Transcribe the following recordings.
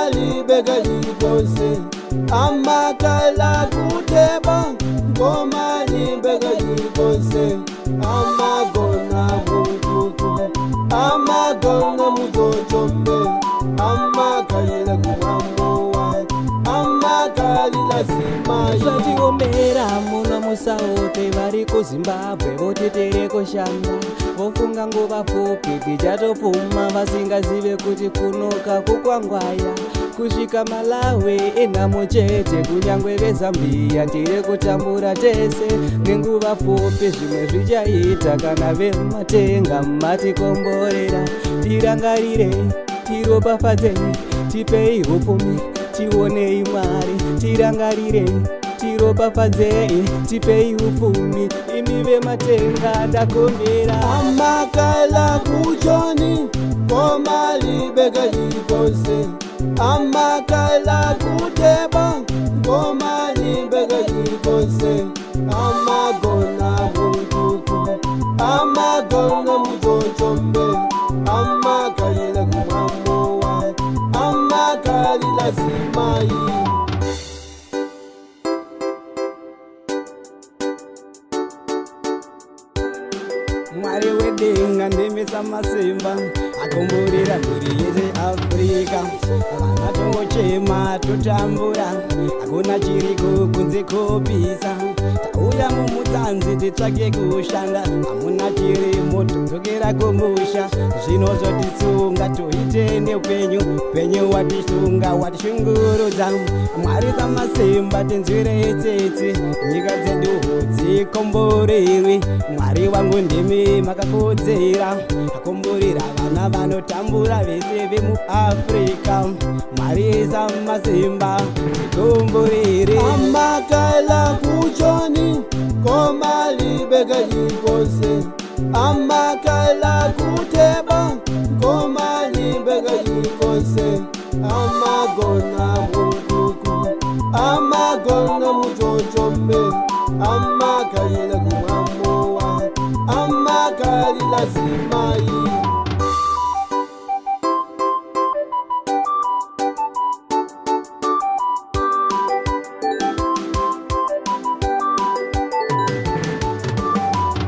Koma alibe kalikonse. Amakhala kuteba, koma alibe kalikonse. Amagona munkuku, amagona muchochombe, amakalila kumwamowa, amakalila simayi. Zvatiomera muno muSouth. Vari kuZimbabwe voti tiri kushanda, vofunga nguva pfupi tichatopfuma, vasingazive kuti kunoka kukwangwaya. Kusvika Malawi inhamo chete, kunyangwe veZambia tiri kutambura tese. Nenguva pfupi zvimwe zvichaita kana vematenga matikomborera. Tirangarire, tiropafadze, tipei upfumi tionei. Mwari, tirangarire, tiropafadzei, tipei upfumi, imi vematenga, ndakumbira. Amakhala kuJoni, koma alibe kalikonse. Amakhala kuteba, koma alibe kalikonse. Amagona munkuku, amagona muchochombe, amakalila kumwamowa, amakalila simayi. Mwari wedenga, ndimisa masimba, akomborera mhuri yese Afrika. Vana tongochema, totambura, hakuna chiriko kunze kopisa. Tauya mumutsanzi titsvake kushanda, hamuna chirimo, todzokera kumusha. Zvino zvotisunga, toite neupenyu? Upenyu watisunga, watishungurudza. Mwari samasimba, tinzwire tsitsi, nyika dzedu dzikomborerwe. Mwari wangu, ndimi makakodzera, akomborera vana vanotambura vese vemuAfrica. Mwari samasimba, tikomborere. Amakhala kuJoni, koma alibe kalikonse. Amakhala kuteba, koma alibe kalikonse. Amagona munkuku, amagona muchochombe, amakalila kumwamowa, amakalila simayi.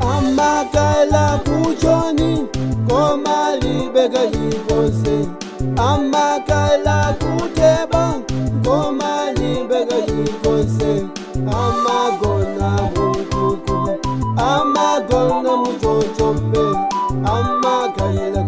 Amakhala kuJoni, koma alibe kalikonse. Amakhala kuteba, koma alibe kalikonse. Amagona munkuku, amagona muchochombe, amakalila.